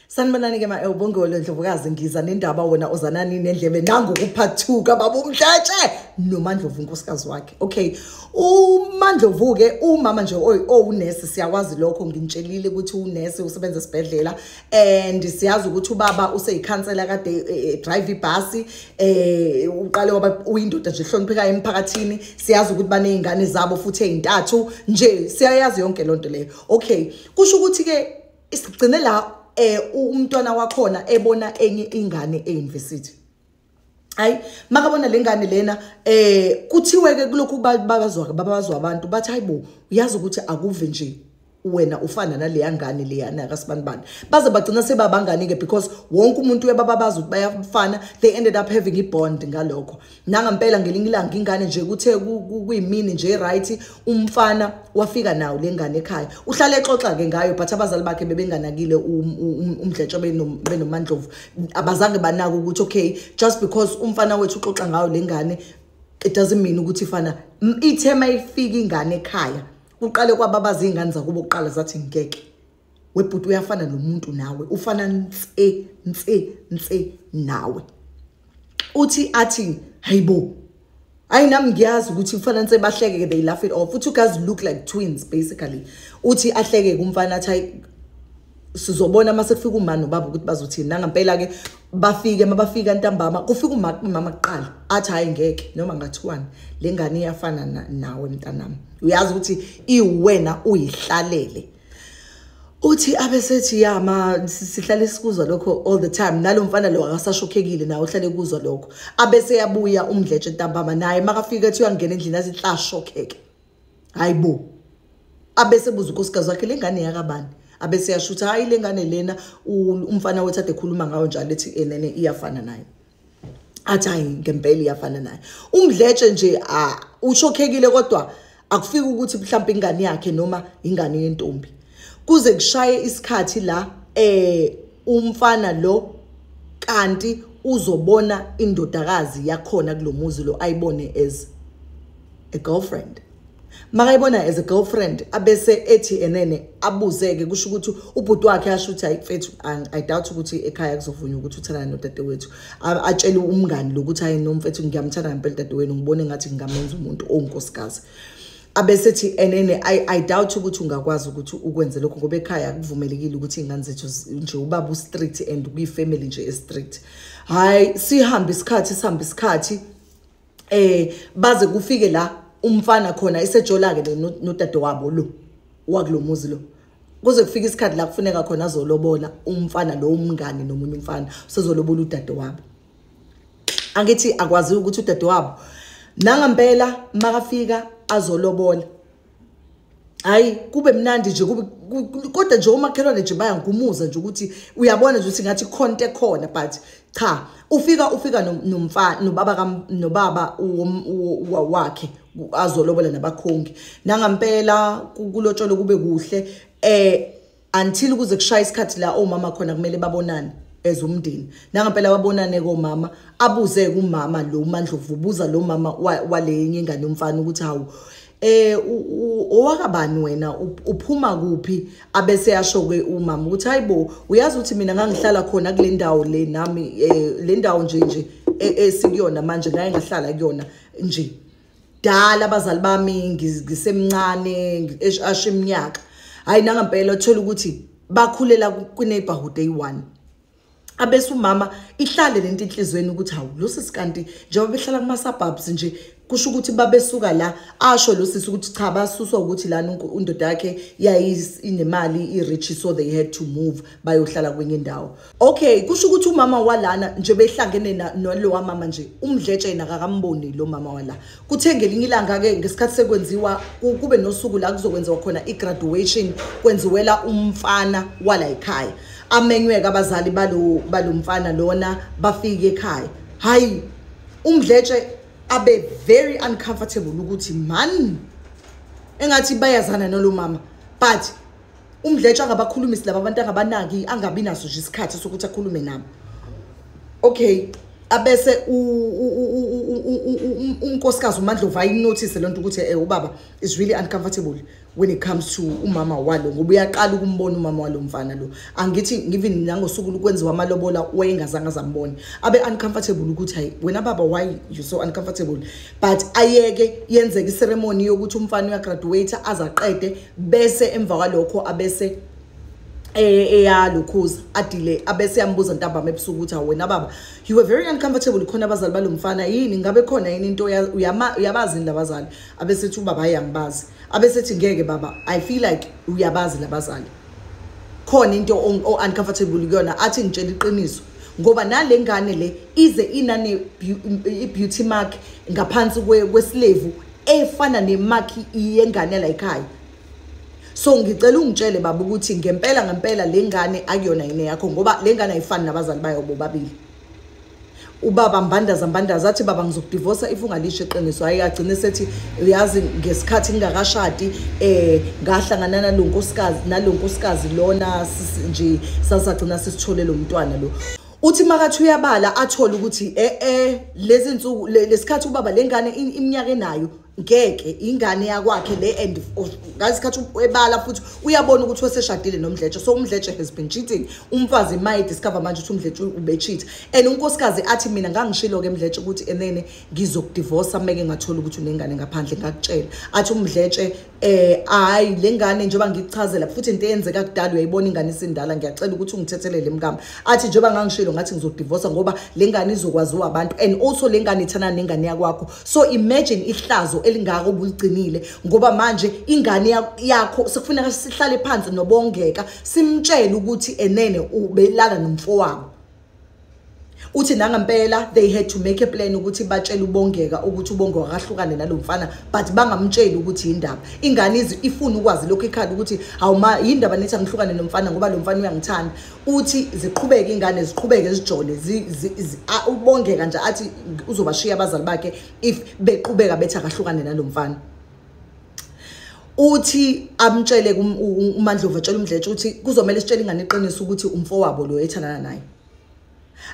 Sanibonani ke ma-Ubongolo Ndlovukazi, ngiza nendaba wona ozanani nendlebe nangu kuphathuka baba uMdletshe noMaNdlovu unkosikazi wakhe. Okay, uMaNdlovu ke umama nje owunesi, siyawazi lokho, nginitshelile ukuthi unesi usebenza esibhedlela, and siyazi ukuthi ubaba useyikhansela kade drive ibhasi, uqale waba uyindoda nje ehloniphekayo emphakathini. Siyazi ukuthi baney'ngane zabo futhi ey'ntathu nje, siyayazi yonke lonto leyo. Okay, kusho ukuthi ke sigcine la umntwana wakhona ebona enye ingane e-university. Hayi, makabona lengane lena, kuthiwe ke kulokhu babazwa abantu bathi hayibo, uyazi ukuthi akuve nje wena ufana naleya ngane leyana kaSibanibani. Baze bagcina sebabangani ke because wonke umuntu uyabababaza ukuthi bayafana. They ended up having a bond ngalokho. Nangampela ngelinye ilanga ingane nje kuthe kuyimini nje right, umfana wafika nawo lengane ekhaya, uhlale exoxa ke ngayo, but abazali bakhe bebenganakile uMdletshe benoMaNdlovu, abazange banaka ukuthi okay, just because umfana wethu uxoxa ngayo lengane, it doesn't mean ukuthi ifana. Ithe mayifika ingane ekhaya, uqale kwababaza ingane zakubo kuqala, zathi ngeke webhuti uyafana nomuntu nawe, ufana nse nse nse nawe. Uthi athi hayibo, hayi nami ngiyazi ukuthi ufana nse, bahleke ke, they laugh it off. Uthi you guys look like twins basically. Uthi ahleke kumfana athi hayi, sizobona mase kufika uma nobaba ukuthi bazothini. Nangampela ke bafike, mabafika ntambama kufika umama kuqala, athi hayi ngeke, noma ngathiwani lengane iyafana nawe mntanami, uyazi ukuthi iwena uyihlalele. Uthi abesethi ya ma, sihlale sikuzwa lokho all the time. Nalo mfana lo akasashokhekile nawe, uhlale kuzwa lokho. Abese yabuya uMdletshe ntambama naye, makafika ethi uyangena endlini athi hlashokheke, hayibo. Abese buza unkosikazi wakhe lengane yakabani, abese yasho ukuthi hayi lengane lena umfana wethu ade ekhuluma ngayo njalo, ethi enene iyafana naye. Athi hayi ngempela iyafana naye. UMdletshe nje ushokhekile, kodwa akufiki ukuthi mhlawumbe ingane yakhe noma ingane yentombi. Kuze kushaye isikhathi la umfana lo kanti uzobona indodakazi yakhona kulomuzi lo, ayibone as a girlfriend. Makayibona as a girlfriend, abese ethi enene abuzeke, kusho ukuthi ubhuti wakhe asho ukuthi hayi mfethu, I doubt ukuthi ekhaya kuzovunywa ukuthi uthandane nodadewethu. Atshele umngani lokuthi hayi no mfethu, ngiyamthanda ngempela udadewenu, ngibone ngathi ngingamenza umuntu owunkosikazi. Abesethi enene I doubt ukuthi ungakwazi ukuthi ukwenze lokho ngoba ekhaya kuvumelekile ukuthi iy'ngane zethu nje ubaba u-strict and kuyi-family nje e-strict. Hayi sihambe isikhathi, sihambe isikhathi, baze kufike la umfana khona esejola ke nodadewabo lo wakulomuzi lo. Kuze kufike isikhathi la kufuneka khona azolobola umfana lo, umngani nomunye umfana usezolobola udadewabo. Angithi akwazi ukuthi udadewabo nangampela makafika azolobola, hayi kube mnandi nje kube kodwa nje omakhelwane nje bayangumuza nje ukuthi uyabona nje ukuthi ngathi khonto ekhona, but cha ufika nomfana nobaba nobaba wakhe azolobola nabakhongi. Nangampela kulotsholo kube kuhle until kuze kushaya isikhathi la omama khona kumele babonane ezumndeni. Nangampela babonane komama, abuze kumama lo MaNdlovu, ubuza lo mama walenye ingane yomfana ukuthi hawu owakabani wena, uphuma kuphi? Abese yasho ke umama ukuthi hayibo, uyazi ukuthi mina ngangihlala khona kule ndawo le nami, le ndawo nje esikuyona manje ngaye ngahlala kuyona nje dala abazali bami ngisemncane, asho iminyaka. Hayi nangampela uthola ukuthi bakhulela kwi-neighborhood eyi-1. Abese umama ihlale lento enhlizweni ukuthi hawu lo sisi kanti njengoba behlala kuma-suburbs nje, kusho ukuthi babesuka la. Asho lo sisi ukuthi cha, basuswa ukuthi lana indoda yakhe yayinemali i-rich, so they had to move bayohlala kwenye indawo. Okay, kusho ukuthi umama walana nje behlangene nalowa mama nje, uMdletshe yena akakamboni lo mama wala. Kuthe ngelinye ilanga-ke ngesikhathi sekwenziwa kube nosuku la kuzokwenziwa khona i-graduation, kwenziwela umfana wala ekhaya. Amenyweke abazali balo mfana lona, bafike ekhaya. Hayi uMdletshe abe very uncomfortable ukuthi man engathi bayazana nalo mama, but uMdletshe angabakhulumisi laba abantu, angabanaki, angabi naso nje isikhathi sokuthi akhulume nabo. Okay, Abese unkosikazi uMandlovu ayinotice lento ukuthi ubaba is really uncomfortable when it comes to umama walo, ngoba uyaqala ukumbona umama walo mfana lo. Angithi even nangosuku lokwenziwa amalobola wayengazange azambone, abe uncomfortable ukuthi hayi wena baba, why you so uncomfortable? But ayeke yenzeka iceremony yokuthi umfana uyagraduate azaqede, bese emva kwalokho abese eyalokhuza adile, abese yambuza ntambama ebusuku ukuthi wena baba, you were very uncomfortable khona abazali balomfana, yini ngabe khona yini into uyabazi labazali? Abesethi ubaba ayangibazi. Abesethi ngeke baba, I feel like uyabazi labazali, khona into uncomfortable kuyona. Athi ngitshela iqiniso ngoba nale ngane le ize inane i-beauty mark ngaphansi kwesilevu efana nemark yengane la ekhaya. So ngicela ungitshele baba ukuthi ngempela ngempela le ngane akuyona yini yakho, ngoba le ngane ayifani nabazali bayo bobabili. Ubaba mbandaza mbandaza athi baba ngizokudivorce if ungalisho iqiniso. Hayi agcine sethi uyazi ngesikhathi ngingakashadi ngahlangana nalonkosikazi lona nje sasagcina sisithole lo mntwana lo. Uthi makathi uyabala athole ukuthi lezi insuku lesikhathi ubaba lengane iminyaka enayo ngeke ingane yakwakhe le, and ngasikhathi ebala futhi uyabona ukuthi weseshadile noMdletshe, so uMdletshe has been cheating. Umfazi maye discover manje ukuthi uMdletshe ube cheat, and unkosikazi athi mina ngangishilo ke Mdletshe ukuthi enene ngizokudivorce meke ngathola ukuthi unengane ngaphandle, ngakutshela. Athi uMdletshe hayi lengane njengoba ngikuchazela futhi into eyenzeka kudala uyayibona ingane isindala, ngiyacela ukuthi ungithethelele mkami. Athi njengoba ngangishilo ngathi ngizokudivorce ngoba lengane izokwaziwa abantu, and also lengane ithana nengane yakwakho, so imagine ihlazo elingaka obuligcinile ngoba manje ingane yakho sekufuneka sihlale phansi nobongeka simtshele ukuthi enene ubelala nomfowabo. Uthi nangempela they had to make a plan ukuthi batshele ubongeka ukuthi ubongeka akahlukane nalomfana, but bangamtsheli ukuthi indaba ingane ifuna ukwazi lokho ekhaya ukuthi awuma indaba nethi angihlukane nomfana ngoba lo mfana uyangithanda. Uthi ziqhubeke ingane ziqhubeke zijole ubongeka nje athi uzobashiya abazali bakhe if beqhubeka bethi akahlukane nalomfana. Uthi amtshele uMandlovu atshele uMdletshe ukuthi kuzomela sitshele ingane iqiniso ukuthi umfowabo lo ethandana naye.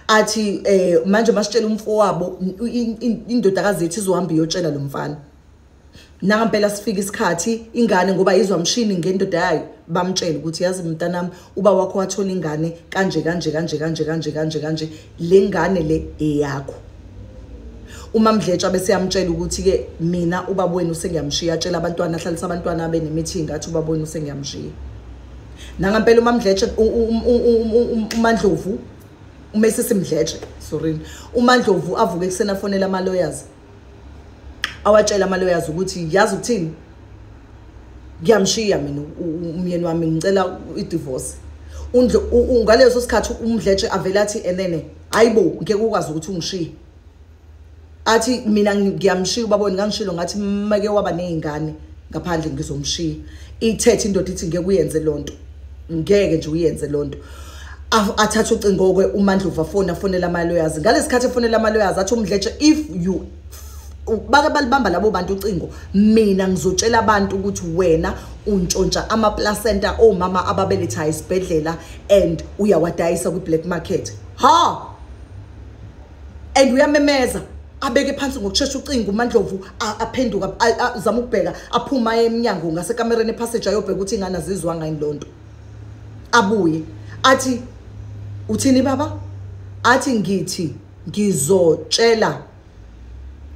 Athi manje masitshela umfowabo indodakazi yethu izohamba iyotshela lo mfana. Nangempela sifika isikhathi ingane ngoba izwa mshini ngendoda yayo bamtshela ukuthi yazi mntanami uba wakho wathola ingane kanje kanje kanje kanje kanje kanje kanje, le ngane le eyakho. Uma Mdletshe bese yamtshela ukuthi ke mina ubaba wenu sengiyamshiya, atshela abantwana ahlalisa abantwana abe nemeeting athi ubaba wenu sengiyamshiya. Nangempela uma Mdletshe uMandlovu uMesisi Mdletshe sorry uMandlovu avuke ekuseni afonela ama lawyers, awatshela ama lawyers ukuthi yazi ukuthini ngiyamshiya mina umyeni wami ngicela i-divorce. Ngaleso sikhathi uMdletshe avela athi enene hayibo ngeke ukwazi ukuthi ungishiye. Athi mina ngiyamshiya ubaba wenu ngangishilo ngathi make waba nezingane ngaphandle ngizomshiya. Ithethe indoda ithi ngeke uyenze lonto, ngeke nje uyenze lonto. Athatha ucingo ke uMandlovu afona afonela ama lawyers. Ngalesikhathi efonela ama lawyers athi uMdletshe if you bake balibamba labo bantu ucingo mina ngizotshela abantu ukuthi wena untshontsha ama placenta omama ababeletha esibhedlela and uyawadayisa ku black market. Ha! And uyamemeza abeke phansi ngokushesha ucingo uMandlovu aphenduka azama ukubheka aphuma eminyango ngasekamereni epassage ayobheka ukuthi ingane azizwa ngani lonto. Abuye athi uthini baba? Athi ngithi ngizotshela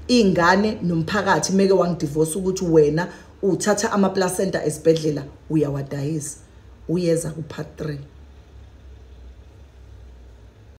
ingane nomphakathi meke wangidivorce ukuthi wena uthatha ama placenta esibhedlela uyawadayisa. Uyeza ku part 3.